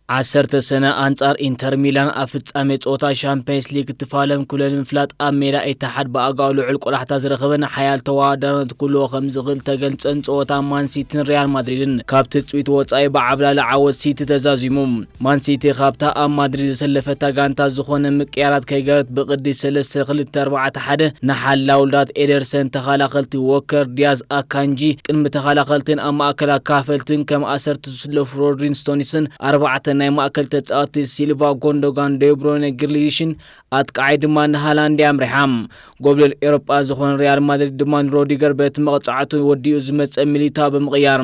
ዓሰርተ ሰነ ኣንጻር ኢንተር ሚላን ኣብ ፍጻሜ ጸወታ ሻምፒየንስ ሊግ ክትፋለም ክብለ ንምፍላጥ ኣብ ሜዳ ኢትሓድ ብኣጋኡ ልዑል ቆላሕታ ዝረኸበን ሓያል ተወዳዳርነት ክህልዎ ከም ዝኽእል ተገልጸን ጸወታ ማን ሲቲን ሪያል ማድሪድን ካብ ትጽቢት ወጻኢ ብዓብላሊ ዓወት ሲቲ ተዛዚሙ። ማን ሲቲ ካብታ ኣብ ማድሪድ ዘሰለፈታ ጋንታ ዝኾነ ምቅያራት ከይገረት ብቕዲ ሰለስተ ክልተ ኣርባዕተ ሓደ ንሓላው ልዳት ኤደርሰን ተኸላኸልቲ ዎከር ዲያዝ ኣካንጂ ቅድሚ ተኸላኸልትን ኣብ ማእከል ኣካፈልትን ከም ኣሰርቱ ዝስለፉ ሮድሪን ስቶኒስን ኣርባዕተ ናይ ማእከል ተጻወቲ ሲልቫ ጎንዶጋን ዴብሮነ ግሪሊሽን ኣጥቃዓይ ድማ ንሃላንድ ኣምሪሓ። ጎብለል ኤውሮጳ ዝኾነ ሪያል ማድሪድ ድማ ንሮዲገር በቲ መቕጻዕቱ ወዲኡ ዝመጸ ሚሊታ ብምቕያር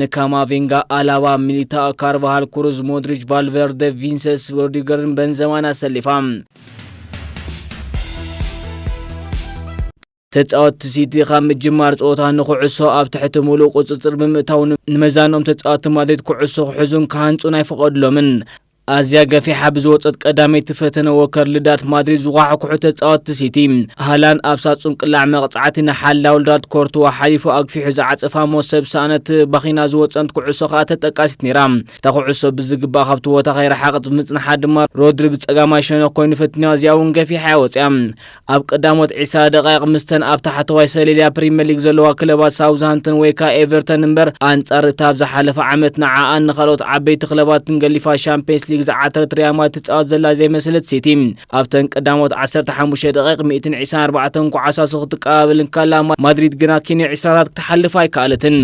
ንካማቪንጋ ኣላባ ሚሊታ ካርቫሃል ክሩዝ ሞድሪች ቫልቨርደ ቪንሰስ ሮዲገርን በንዘማን ኣሰሊፋ። ተጻወትቲ ሲቲ ካብ ምጅማር ጸወታ ንኩዕሶ ኣብ ትሕቲ ምሉእ ቁጽጽር ብምእታው ንመዛኖም ተጻወትቲ ማድሪድ ኩዕሶ ክሕዙን ክሃንጹን ኣይፈቐድሎምን። ኣዝያ ገፊሓ ብዝወጸት ቀዳመይቲ ፈተነ ዎከር ልዳት ማድሪድ ዝኳሕኩሑ ተጻወትቲ ሲቲ ሃላንድ ኣብ ሳጹን ቅላዕ መቕጻዕቲ ንሓላው ልዳት ኮርትዋ ሓሊፉ ኣግፊሑ ዝዓጸፋ ሞሰብ ሳነት ባኺና ዝወጸንት ኩዕሶ ከኣ ተጠቃሲት ነይራ። እታ ኩዕሶ ብዝግባእ ካብቲ ቦታ ከይረሓቐት ብምጽንሓ ድማ ሮድሪ ብጸጋማይ ሸነኽ ኮይኑ ፈትንያ እዚኣ እውን ገፊሓ እያ ወጺኣ። ኣብ ቀዳሞት ዒስራ ደቓይቕ ምስተን ኣብ ታሕተዋይ ሰሌልያ ፕሪምየር ሊግ ዘለዋ ክለባት ሳውዝሃምፕተን ወይ ከኣ ኤቨርተን እምበር ኣንጻር እታ ኣብ ዝሓለፈ ዓመት ንዓኣን ንኻልኦት ዓበይቲ ክለባትን ገሊፋ ሻምፒየንስ ሊግ ዝዓተረት ሪያል ማድሪድ ትጻወት ዘላ ዘይመሰለት ሲቲ ኣብተን ቀዳሞት ዓሰርተ ሓሙሽተ ደቓይቕ ሚእትን ዕስራን ኣርባዕተን ኳዕሳሱ ክትቀባበል እንከላ ማድሪድ ግና ኪንዮ ዒስራታት ክትሓልፍ ኣይከኣለትን።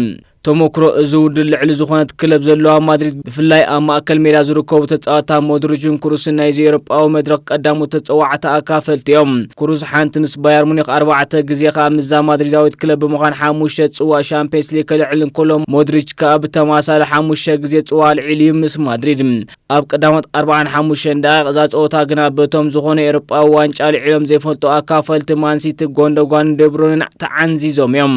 ተሞክሮ እዚ ውድድር ልዕሊ ዝኾነት ክለብ ዘለዋ ማድሪድ ብፍላይ ኣብ ማእከል ሜዳ ዝርከቡ ተጻወታ ሞድሪችን ክሩስን ናይዚ ኤውሮጳዊ መድረኽ ቀዳሞት ተጸዋዕቲ ኣካፈልቲ እዮም። ክሩስ ሓንቲ ምስ ባየር ሙኒክ ኣርባዕተ ግዜ ከኣ ምስዛ ማድሪዳዊት ክለብ ብምዃን ሓሙሽተ ጽዋ ሻምፒየንስ ሊግ ከልዕል እንከሎ ሞድሪች ከኣ ብተማሳሊ ሓሙሽተ ግዜ ጽዋ ኣልዒሉ እዩ ምስ ማድሪድ። ኣብ ቀዳሞት ኣርባዓን ሓሙሽተን ደቂቕ እዛ ጸወታ ግና በቶም ዝኾነ ኤውሮጳዊ ዋንጫ ኣልዒሎም ዘይፈልጡ ኣካፈልቲ ማንሲቲ ጎንደጓን ደብሩንን ተዓንዚዞም እዮም።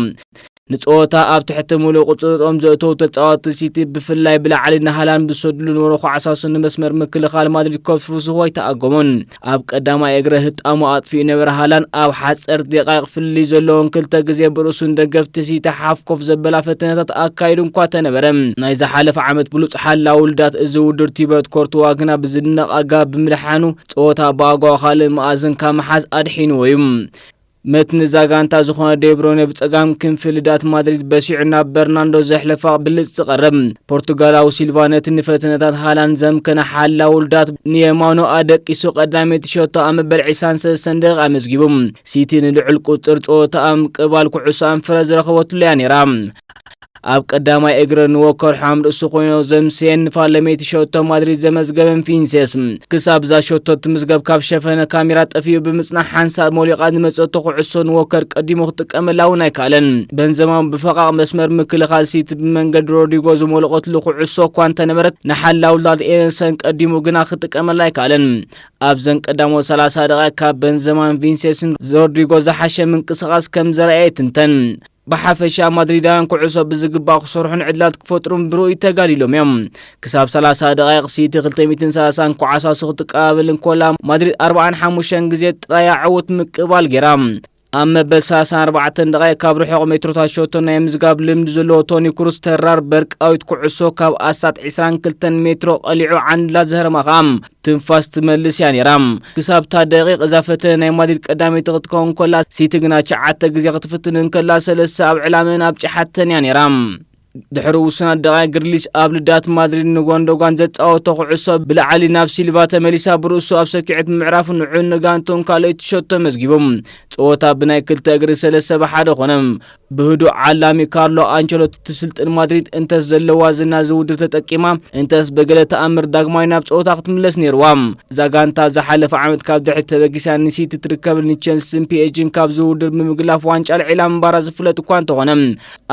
ንጸወታ ኣብ ትሕቲ ምሉእ ቁጽጽሮም ዘእተዉ ተጻወትቲ ሲቲ ብፍላይ ብላዕሊ ንሃላንድ ብዝሰድሉ ነበሩ ኳዕሳሱ ንመስመር ምክልኻል ማድሪድ ከፍስስዎ ኣይተኣገሙን። ኣብ ቀዳማይ እግረ ህጣሙ ኣጥፊኡ ነበረ ሃላንድ ኣብ ሓጸርቲ ደቃይቕ ፍልልይ ዘለዎን ክልተ ግዜ ብርእሱን ደገፍቲ ሲቲ ሓፍ ኮፍ ዘበላ ፈተነታት ኣካይዱ እንኳ ተነበረ። ናይ ዝሓለፈ ዓመት ብሉጽ ሓላዊ ውልዳት እዚ ውድድር ቲበርት ኮርትዋ ግና ብዝድነቕ ኣገባብ ብምድሓኑ ጸወታ ብኣጓ ካልእ መኣዝን ካብ ምሓዝ ኣድሒንዎ እዩ። መትኒ እዛ ጋንታ ዝኾነ ዴብሮነ ብጸጋም ክንፊ ልዳት ማድሪድ በሲዑ ናብ በርናንዶ ዘሕለፋ ብልጽ ትቐርብ። ፖርቱጋላዊ ሲልቫ ነቲ ንፈተነታት ሃላንድ ዘምከነ ሓላዊ ልዳት ንየማኑ ኣደቂሱ ቀዳመይቲ ሸቶ ኣብ መበል ዕስራን ሰለስተን ደቂቕ ኣመዝጊቡ። ሲቲ ንልዑል ቁጽር ጸወታ ኣብ ምቅባል ኩዕሶ ኣንፍረ ዝረኸበትሉ እያ ነይራ። ኣብ ቀዳማይ እግረ ንወከር ሓም ርእሱ ኮይኑ ዘምስየን ንፋለመይቲ ሸቶ ማድሪድ ዘመዝገበን ፊንሴስ ክሳብ እዛ ሸቶ ትምዝገብ ካብ ሸፈነ ካሜራ ጠፊኡ ብምጽናሕ ሓንሳብ ሞሊቓ ዝመጸቶ ኩዕሶ ንወከር ቀዲሙ ክጥቀመላ እውን ኣይከኣለን። በንዘማ ብፈቓቕ መስመር ምክልኻል ሲቲ ብመንገዲ ሮድሪጎ ዝሞለቐትሉ ኩዕሶ እኳ እንተነበረት ንሓላውላት ኤደርሰን ቀዲሙ ግና ክጥቀመላ ኣይከኣለን። ኣብዘን ቀዳሞት ሰላሳ ደቂቕ ካብ በንዘማን ቪንሴስን ሮድሪጎ ዝሓሸ ምንቅስቓስ ከም ዘርኣየ ይትንተን። ብሓፈሻ ማድሪዳውያን ኩዕሶ ብዝግባእ ክሰርሑን ዕድላት ክፈጥሩን ብርኡይ ተጋዲሎም እዮም። ክሳብ ሰላሳ ደቃይቕ ሲቲ ክልተ ሚእትን ሰላሳን ኳዕሳሱ ክትቀባበል እንኮላ ማድሪድ ኣርባዓን ሓሙሽተን ግዜ ጥራይ ዕውት ምቅባል ገይራ። ኣብ መበል ሰላሳን ኣርባዕተን ደቃይቕ ካብ ርሑቕ ሜትሮታት ሸቶ ናይ ምዝጋብ ልምዲ ዘለዎ ቶኒ ክሩስ ተራር በርቃዊት ኩዕሶ ካብ ኣሳት ዕስራን ክልተን ሜትሮ ቀሊዑ ዓንድላ ዘህረማ ከኣ ትንፋስ ትመልስ እያ ነይራ። ክሳብ እታ ደቂቕ እዛ ፈተነ ናይ ማድሪድ ቀዳመይቲ ክትከውን ከላ ሲቲ ግና ትሽዓተ ግዜ ክትፍትን እንከላ ሰለስተ ኣብ ዕላመን ኣብጺሓተን እያ ነይራ። ድሕሪ ውሱናት ደቂቕ ግሪሊሽ ኣብ ልዳት ማድሪድ ንጎንዶጓን ዘጻወቶ ኩዕሶ ብላዕሊ ናብ ሲልቫ ተመሊሳ ብርእሱ ኣብ ሰኪዐት ምዕራፉ ንዑ ንጋንቶን ካልኦይቲ ሸቶ መዝጊቡ። ጸወታ ብናይ ክልተ እግሪ ሰለስተ ብሓደ ኮነ። ብህዱእ ዓላሚ ካርሎ ኣንቸሎቲ ትስልጥን ማድሪድ እንተስ ዘለዋ ዝና ዝውድር ተጠቂማ እንተስ ብገለ ተኣምር ዳግማይ ናብ ጸወታ ክትምለስ ነይርዋ። እዛ ጋንታ ዝሓለፈ ዓመት ካብ ድሕሪት ተበጊሳ ንሲቲ ትርከብን ንቸልሲን ፒኤስጂን ካብ ዝውድር ብምግላፍ ዋንጫ ኣልዒላ ምንባራ ዝፍለጥ እኳ እንተኾነ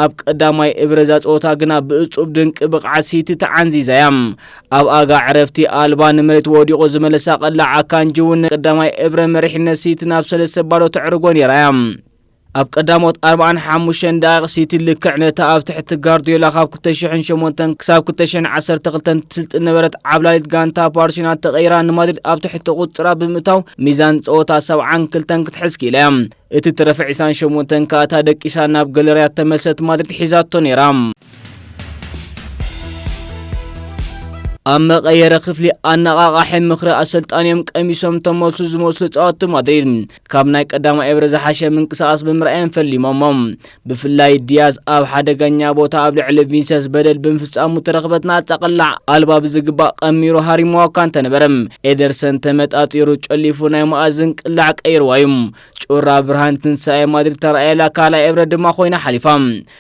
ኣብ ቀዳማይ እብረ እዛ ጸወታ ግና ብእጹብ ድንቂ ብቕዓት ሲቲ ተዓንዚዛ እያ። ኣብ ኣጋ ዕረፍቲ ኣልባ ንመሬት ወዲቑ ዝመለሳ ቀላዕ ኣካንጂ እውን ቀዳማይ እብረ መሪሕነት ሲቲ ናብ ሰለስተ ባዶ ተዕርጎ ነይራ እያ። ኣብ ቀዳሞት ኣርባዓን ሓሙሽተን ደቂቕ ሲቲ ልክዕ ነታ ኣብ ትሕቲ ጋርዲዮላ ካብ ክልተ ሽሕን ሸሞንተን ክሳብ ክልተ ሽሕን ዓሰርተ ክልተን ትስልጥን ነበረት ዓብላሊት ጋንታ ባርሴሎና ተቐይራ ንማድሪድ ኣብ ትሕቲ ቁጽራ ብምእታው ሚዛን ጸወታ ሰብዓን ክልተን ክትሕዝ ክኢላ እያ። እቲ ተረፈ ዕስራን ሸሞንተን ከኣ እታ ደቂሳ ናብ ገለርያ ተመልሰት ማድሪድ ሒዛቶ ነይራ። ኣብ መቐየሪ ክፍሊ ኣነቓቓሒ ምኽሪ ኣሰልጣኒኦም ቀሚሶም ተመልሱ ዝመስሉ ጻወቲ ማድሪድ፣ ካብ ናይ ቀዳማይ ኤፕሪል ዝሓሸ ምንቅስቓስ ብምርኣዮም ፈሊሞሞ። ብፍላይ ዲያዝ ኣብ ሓደገኛ ቦታ ኣብ ልዕሊ ቪንሰስ በደል ብምፍጻሙ ተረኽበት ናጻ ቅላዕ ኣልባ ብዝግባእ ቀሚሩ ሃሪምዋ እኳ እንተነበረ፣ ኤደርሰን ተመጣጢሩ ጨሊፉ ናይ መኣዝን ቅላዕ ቀይርዋ እዩ። ጩራ ብርሃን ትንሳኤ ማድሪድ ተራእየላ ካልኣይ ኤፕሪል ድማ ኮይና ሓሊፋ።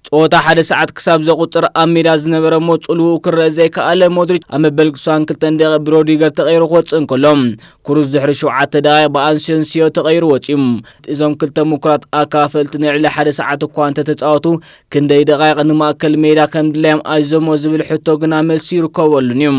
ጸወታ ሓደ ሰዓት ክሳብ ዘቑጽር ኣብ ሜዳ ዝነበረ እሞ ጽልውኡ ክረአ ዘይከኣለ ሞድሪች ኣብ መበል ክሳን ክልተን ደቂቕ ብሮድሪገር ተቐይሩ ክወጽእ እንከሎ፣ ክሩዝ ድሕሪ ሸውዓተ ደቓይቕ ብኣንሴንሲዮ ተቐይሩ ወጺኡ። እዞም ክልተ ምኩራት ኣካፈልቲ ንልዕሊ ሓደ ሰዓት እኳ እንተተጻወቱ፣ ክንደይ ደቓይቕ ንማእከል ሜዳ ከም ድላዮም ኣዚዞሞ ዝብል ሕቶ ግና መልሲ ይርከበሉን እዩ።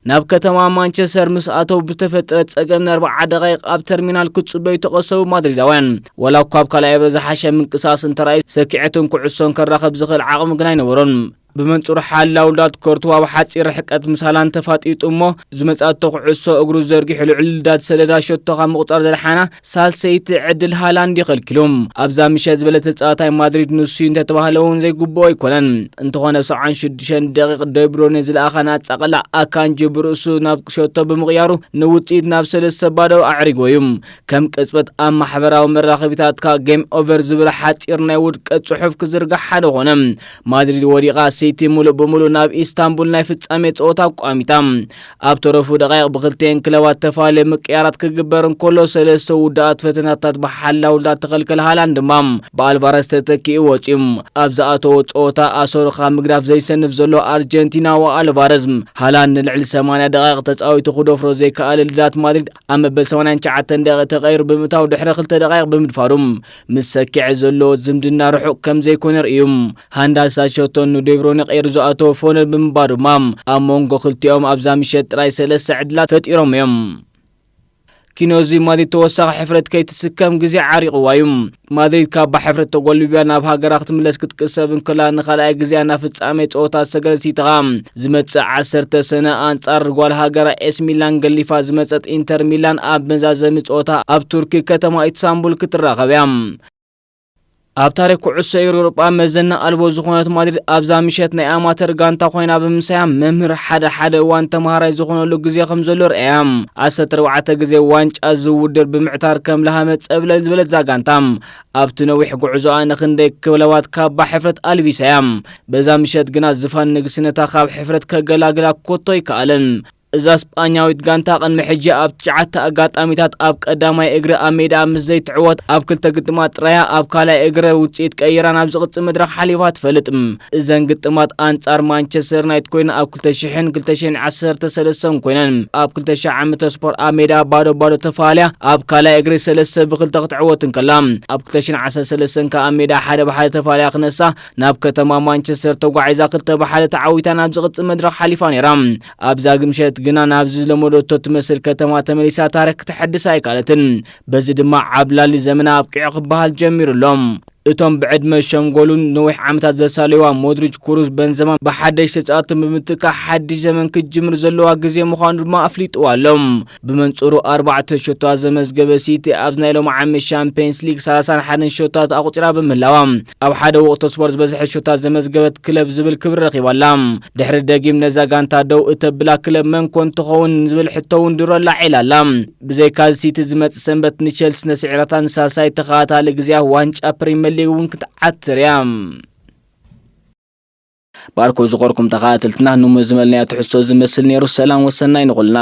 ናብ ከተማ ማንቸስተር ምስ ኣተው ብተፈጥረ ጸገም ንኣርብዓ ደቓይቕ ኣብ ተርሚናል ክጽበዩ ተቐሰቡ ማድሪዳውያን። ዋላ እኳ ኣብ ካልኣይ ኤፕሪል ዝሓሸ ምንቅስቓስ እንተራእዩ፣ ሰኪዐትን ኩዕሶን ከራኽብ ዝኽእል ዓቕሚ ግን ኣይነበሮን። ብመንጽሩ ሓላው ዳት ኮርትዋ ኣብ ሓጺር ርሕቀት ምስ ሃላንድ ተፋጢጡ እሞ፣ ዝመጻቶ ኩዕሶ እግሩ ዘርጊሑ ልዕሊ ዳት ሰደዳ ሸቶ ካብ ምቑጻር ዘድሓና ሳልሰይቲ ዕድል ሃላንድ ይኸልኪሉ። ኣብዛ ምሸት ዝበለጸ ተጻዋታይ ማድሪድ ንሱ እዩ እንተተባህለ እውን ዘይግብኦ ኣይኮነን። እንተኾነ፣ ኣብ ሰብዓን ሽዱሽተን ደቂቕ ደብሮነ ዝለኣኻ ናጻ ቅላዕ ኣካንጂ ብርእሱ ናብ ሸቶ ብምቕያሩ ንውጽኢት ናብ ሰለስተ ባዶ ኣዕሪጎ እዩ። ከም ቅጽበት ኣብ ማሕበራዊ መራኸቢታትካ ጌም ኦቨር ዝብል ሓጺር ናይ ውድቀት ጽሑፍ ክዝርጋሕ ሓደ ኾነ። ማድሪድ ወዲቓ፣ ሲቲ ሙሉእ ብሙሉእ ናብ ኢስታንቡል ናይ ፍጻሜ ጸወታ ኣቋሚታ። ኣብ ተረፉ ደቃይቕ ብክልቲኤን ክለባት ተፈላለየ ምቅያራት ክግበር እንከሎ፣ ሰለስተ ውዱኣት ፈተናታት ብሓላው እንዳተኸልከለ፣ ሃላንድ ድማ ብኣልቫረስ ተተኪኡ ወጺኡ። ኣብ ዝኣተዎ ጸወታ ኣሰሩ ካብ ምግዳፍ ዘይሰንፍ ዘሎ ኣርጀንቲናዊ ኣልቫረዝ፣ ሃላንድ ንልዕሊ ሰማንያ ደቃይቕ ተጻዊቱ ክደፍሮ ዘይከኣለ ልዳት ማድሪድ ኣብ መበል ሰማንያን ትሽዓተን ደቂቕ ተቐይሩ ብምእታው ድሕሪ ክልተ ደቃይቕ ብምድፋሩ፣ ምስ ሰኪዐ ዘለዎ ዝምድና ርሑቕ ከም ዘይኮነ ርእዩ። ሃንዳሳ ሸቶን ንዴብሮነ ቀይሩ ዝኣተወ ፎነል ብምባል ድማ ኣብ መንጎ ክልቲኦም ኣብዛ ምሸት ጥራይ ሰለስተ ዕድላት ፈጢሮም እዮም። ኪኖዚ ማድሪድ ተወሳኺ ሕፍረት ከይትስከም ግዜ ዓሪቕዋ እዩ። ማድሪድ ካባ ሕፍረት ተጎልቢባ ናብ ሃገራ ክትምለስ ክትቅሰብ እንከላ ንኻልኣይ ግዜኣ ናብ ፍጻሜ ጸወታ ዝሰገረት ሲቲ ኸኣ ዝመጽእ ዓሰርተ ሰነ ኣንጻር ጓል ሃገራ ኤስ ሚላን ገሊፋ ዝመጸት ኢንተር ሚላን ኣብ መዛዘሚ ጸወታ ኣብ ቱርኪ ከተማ ኢስታንቡል ክትራኸብ እያ። ኣብ ታሪኽ ኩዕሶ ኤውሮጳ መዘና ኣልቦ ዝኾነት ማድሪድ ኣብዛ ምሸት ናይ ኣማተር ጋንታ ኮይና ብምምሳያ መምህር ሓደ ሓደ እዋን ተምሃራይ ዝኾነሉ ግዜ ከም ዘሎ ርእያ። ዓሰርተ ኣርባዕተ ግዜ ዋንጫ ዝውድር ብምዕታር ከም ለሃመ ጸብለል ዝበለት እዛ ጋንታ ኣብቲ ነዊሕ ጉዕዞኣ ንኽንደይ ክለባት ካባ ሕፍረት ኣልቢሳያ። በዛ ምሸት ግና ዝፋን ንግስነታ ካብ ሕፍረት ከገላግላ ኮቶ ኣይከኣለን። እዛ ስጳኛዊት ጋንታ ቅድሚ ሕጂ ኣብ ትሽዓተ ኣጋጣሚታት ኣብ ቀዳማይ እግሪ ኣብ ሜዳ ምስ ዘይትዕወት ኣብ ክልተ ግጥማት ጥራያ ኣብ ካልኣይ እግሪ ውጽኢት ቀይራ ናብ ዝቕጽል መድረኽ ሓሊፋ ትፈልጥ። እዘን ግጥማት ኣንጻር ማንቸስተር ዩናይትድ ኮይና ኣብ ክልተ ሽሕን ክልተ ሽሕን ዓሰርተ ሰለስተን ኮይነን። ኣብ ክልተ ሽሕ ዓመተ ስፖር ኣብ ሜዳ ባዶ ባዶ ተፋልያ ኣብ ካልኣይ እግሪ ሰለስተ ብክልተ ክትዕወት እንከላ፣ ኣብ ክልተ ሽሕን ዓሰርተ ሰለስተን ከኣ ኣብ ሜዳ ሓደ ብሓደ ተፋልያ ክነሳ ናብ ከተማ ማንቸስተር ተጓዒዛ ክልተ ብሓደ ተዓዊታ ናብ ዝቕጽል መድረኽ ሓሊፋ ነይራ። ኣብዛ ምሸት ግና ናብዚ ዝለመደቶ ትመስል ከተማ ተመሊሳ ታሪኽ ክተሐድስ ኣይከኣለትን። በዚ ድማ ዓብላሊ ዘመና ኣብቂዑ ክበሃል ጀሚሩ ኣሎ። እቶም ብዕድመ ሸምጎሉን ነዊሕ ዓመታት ዘሳለዩዋ ሞድሪች፣ ክሩዝ፣ በንዘማ ብሓደሽ ተጻወትቲ ብምትካእ ሓድሽ ዘመን ክትጅምር ዘለዋ ግዜ ምዃኑ ድማ ኣፍሊጥዋ ኣሎ። ብመንጽሩ ኣርባዕተ ሸቶታት ዘመዝገበ ሲቲ ኣብዚ ናይ ሎሚ ዓመት ሻምፒየንስ ሊግ ሰላሳን ሓደን ሸቶታት ኣቑጺራ ብምህላዋ ኣብ ሓደ ወቕቲ ስፖርት ዝበዝሐ ሸቶታት ዘመዝገበት ክለብ ዝብል ክብሪ ረኺባ ኣላ። ድሕሪ ደጊም ነዛ ጋንታ ደው እተብላ ክለብ መን ኮን ትኸውን ዝብል ሕቶ እውን ድሮ ኣላዒላ ኣላ። ብዘይካዚ ሲቲ ዝመጽእ ሰንበት ንቸልሲ ነስዒራታ ንሳልሳይ ተኸታታሊ ግዜኣ ዋንጫ ፕሪምየር ሊግ እውን ክትዓትር እያ። ባርኮ ዝኾርኩም ተኸታተልትና ንሙ ዝመልናዮ ትሕዝቶ ዝመስል ነይሩ። ሰላም ወሰናይ ንኹልና።